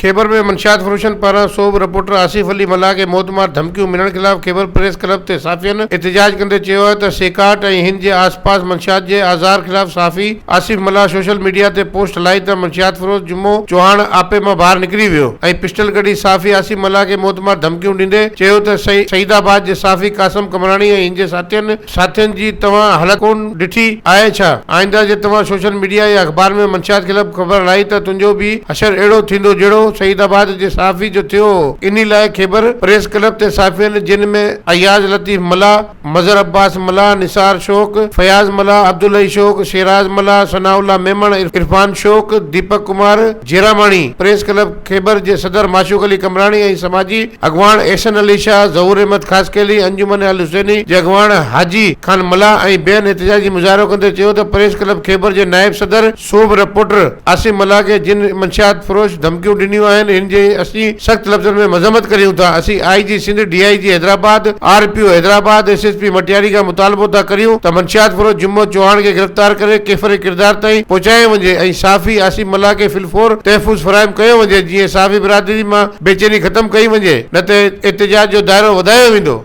خيبر ۾ منشيات فروشن پاران سوڀ رپورٽر آصف علي ملاح کي موتمار ڌمڪيون ملڻ خلاف خيبر پريس ڪلب تي صحافين احتجاج ڪندي چيو آهي ته سيکاٽ ۽ هن جي آس پاس منشيات جي آزار خلاف صحافي آصف ملاح سوشل ميڊيا تي پوسٽ هلائي ته منشيات فروش جمعو چوهاڻ آپي مان ٻاهر نڪري ويو ۽ پسٽل ڪڍي صحافي آصف ملاح کي موتمار ڌمڪيون ڏيندي چيو ته سعيد آباد جي صحافي قاسم قمراڻي ۽ هن جي ساٿين ساٿين جي توهان حالت ڪون ڏٺي آهي ڇا؟ آئنده جي توهان سوشل ميڊيا يا اخبار ۾ منشيات خلاف خبر هلائي ته تنهنجو به حشر اهڙو ٿيندو جهڙو سعيد آباد جي صحافي جو ٿيو هو. انهي لاء خيبر پريس ڪلب تي صحافين جن ۾ اياز لطيف ملاح، مظهر عباس ملاح، نثار شوق، فياض ملاح، عبدالحئي شوق، شيراز ملاح، ثناء الله ميمڻ، عرفان شوق، ديپڪ ڪمار جيراماڻي، پريس ڪلب خيبر جي صدر معشوق علي قمراڻي ۽ سماجي اڳواڻ احسن علي شاهه، ظهور احمد خاصخيلي، انجمن الحسيني جي اڳواڻ حاجي خان ملاح ۽ ٻين احتجاجي مظاهرو ڪندي چيو ته پريس ڪلب خيبر جي نائب صدر سوڀ رپورٽر آصف ملاح کي جن منشيات فروش ڌمڪيون ڏنيون آهن هن جي اسين سخت لفظن ۾ مذمت ڪريون ٿا اسين I G Sindh, D I G Hyderabad, R P O Hyderabad, S S P Matiari کان مطالبو ٿا ڪريون ته منشيات فروش جمعو چوهاڻ کي گرفتار ڪري ڪيفر ڪردار تائين پهچايو وڃي ۽ صحافي آصف ملاح کي في الفور تحفظ فراهم ڪيو وڃي جيئن صحافي برادري مان بيچيني ختم ڪئي وڃي نه ته احتجاج جو دائرو وڌايو ويندو.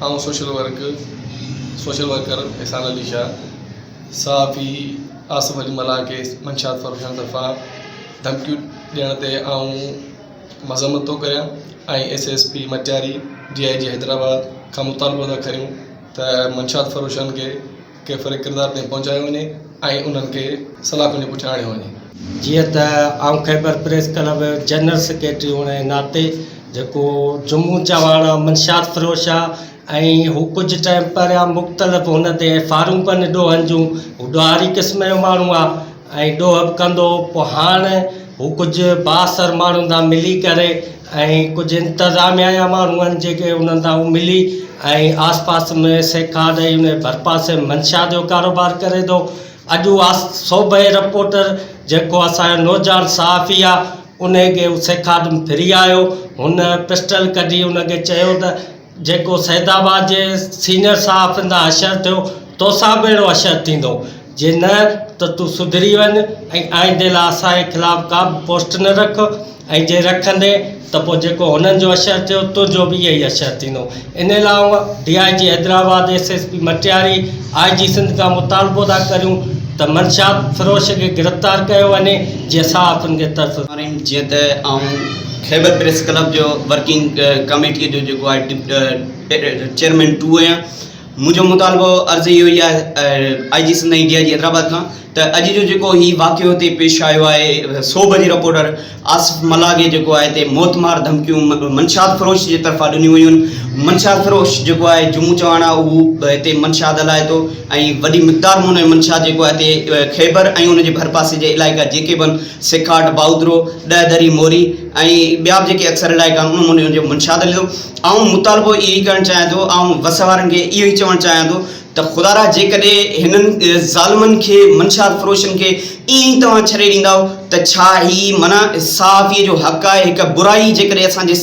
آئون social work social worker Ehsan Ali Shah صحافي آصف علي ملاح کي منشيات فروشن طرفان ڌمڪيون ڏيڻ تي آئون مذمت ٿو ڪريان ۽ S S P Matiari D I G Hyderabad کان مطالبو ٿا ڪريون ته منشيات فروشن کي ڪيفر ڪردار تائين پهچايو وڃي ۽ انهن کي سلاخن جي پٺيان آڻيو وڃي. جيئن ته آئون خيبر پريس ڪلب جو جنرل سيڪريٽري هئڻ جي ناتي جيڪو جمعو چواڻ آ منشيات فروش آ ۽ هو ڪجهه ٽائيم پهريان مختلف هن تي ايف آرون پڻ ڏوهن جون هو ڏوهاري قسم جو ماڻهو آ ۽ ڏوهه به ڪندو هو پوء هاڻ هو ڪجهه بااثر ماڻهن سان ملي ڪري ۽ ڪجهه انتظاميا جا ماڻهو آهن جيڪي انهن سان هو ملي ۽ آس پاس ۾ سيکاٽ ۽ ان جي ڀرپاسي ۾ منشيات جو ڪاروبار ڪري ٿو اڄ اها صوبه جي رپورٽر جيڪو اسان جو نوجوان صحافي آهي ان کي هو سيکاٽ ۾ ڦري آيو هن پسٽل ڪڍي ان کي چيو ته جيڪو سيد آباد جي سينئر صحافين سان حشر ٿيو توسان به اهڙو حشر ٿيندو جي نه ته تون سڌري وڃ ۽ آئيندي لاء اسان جي خلاف ڪا به پوسٽ نه رک ۽ جي رکندين ته پوء جيڪو هنن جو حشر ٿيو تنهنجو به اهو ئي حشر ٿيندو ان لاء D I G Hyderabad S S P Matiari I G Sindh کان مطالبو ٿا ڪريون ته منشيات فروش کي گرفتار ڪيو وڃي جيئن صحافين کي تحفظ جيئن ته آئون خيبر پريس ڪلب جو ورڪنگ ڪميٽيء جو جيڪو آهي چيئرمين ٽو آهيان منهنجو مطالبو عرض اهو ئي آهي I G Sindh ۽ D I G Hyderabad کان ته اڄ جو جيڪو هي واقعو هتي پيش آيو آهي سوڀ جي رپورٽر آصف ملاح کي جيڪو آهي هتي موتمار ڌمڪيون منشيات فروش جي طرفان ڏنيون ويون آهن منشيات فروش جيڪو آهي جمعو چواڻ آهي اهو هتي منشيات هلائي ٿو ۽ وڏي مقدار ۾ ان جو منشيات جيڪو آهي هتي خيبر ۽ ان جي ڀرپاسي جي علائقا جيڪي به آهن سکاٽ بائودرو ڏهه دري موري ۽ ٻيا به جيڪي اڪثر علائقا آهن انهن ۾ ان جو منشيات هلي ٿو آئون مطالبو اهو ئي ڪرڻ چاهيان ٿو، آئون وس وارن کي اهو ئي چوڻ چاهيان ٿو ته خدارا جيڪڏهن هنن ظالمن کي منشيات فروشن کي ائين ئي توهان ڇڏي ڏيندائو ته ڇا هي معنيٰ صحافي جو حق آهي هڪ برائي جيڪڏهن اسان جي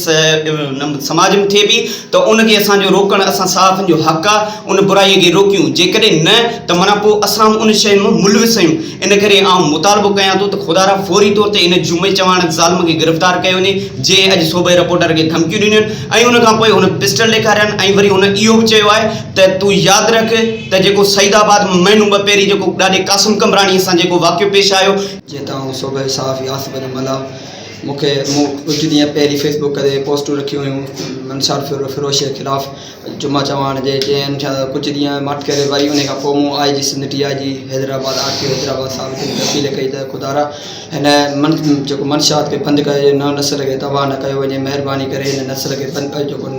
سماج ۾ ٿئي پئي ته ان کي اسان جو روڪڻ اسان صحافين جو حق آهي ان برائي کي روڪيون جيڪڏهن نه ته معنيٰ پوء اسان به ان شين ۾ ملوث آهيون ان ڪري آئون مطالبو ڪيان ٿو ته خدارا فوري طور تي ان جمعي چواڻ ظالم کي گرفتار ڪيو وڃي جنهن اڄ صوبائي رپورٽر کي ڌمڪيون ڏنيون آهن ۽ ان کان پوء هن پسٽل ڏيکاريا آهن ۽ وري هن اهو به چيو آهي ته تون ياد رک ته جيڪو سعيد آباد ۾ مهينو ٻه پهرين جيڪو ڏاڏي قاسم قمبراڻي سان جيڪو واقعو پيش آيو. جيئن ته آئون صوبائي صحافي آصف علي ملاح مون کي مون ڪجهه ڏينهن پهرين فيس بڪ تي پوسٽون رکيون هيون منشيات فروشي جي خلاف جمعه چواڻ جي چين ڇا ڪجهه ڏينهن ماٺ ڪري وري انهي کان پوء مون I G Sindh D I G Hyderabad R P O Hyderabad صاحب جن کي اپيل ڪئي ته خدارا هن من جيڪو منشيات کي بند ڪيو نه نسل کي تباهه نه ڪيو وڃي مهرباني ڪري هن نسل کي بند جيڪو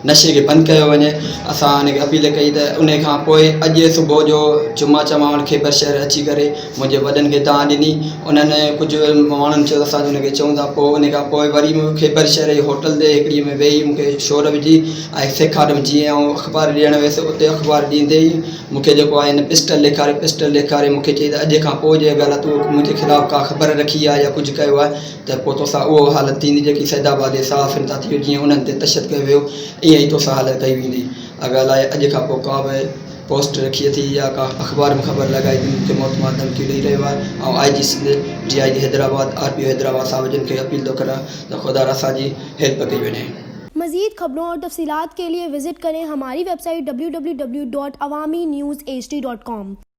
نشي کي بند ڪيو وڃي اسان هن کي اپيل ڪئي ته انهي کان پوء اڄ صبح جو جمعه چواڻ خيبر شهر اچي ڪري منهنجي وڏن کي دانهن ڏني انهن ڪجهه ماڻهن چيو ته اسان ان کي چئون ٿا پوء ان کان پوء وري مون خيبر شهر جي هوٽل تي هڪڙي ۾ ويهي مون کي شور وجهي ۽ سيکاريم جيئن آئون اخبار ڏيڻ ويس اتي اخبار ڏيندي ئي مون کي جيڪو آهي هن پسٽل ڏيکاري پسٽل ڏيکاري مون کي چئي ته اڄ کان پوء جي اگر تو منهنجي خلاف ڪا خبر رکي آهي يا ڪجهه ڪيو آهي ته پوء توسان اهو حالت ٿيندي جيڪي سيد آباد جي صحافين سان ٿي جيئن انهن تي تشدد ڪيو ويو ائين ئي توسان حالت ڪئي ويندي اگر اڄ کان پوء ڪا به. پوسٽ رکي اٿي يا ڪا اخبار ۾ خبر لڳائي ته مون کي موتمار ڌمڪيون ڏئي رهيو آهي. آئون I G Sindh, D I G Hyderabad, R P O Hyderabad صاحب جن کي اپيل ٿو ڪريان ته خدارا اسان جي هيلپ ڪئي وڃي. मज़ीद खबरों और तफसीलात के लिए विज़िट करें हमारी वेबसाइट www.awamiNewsHD.com।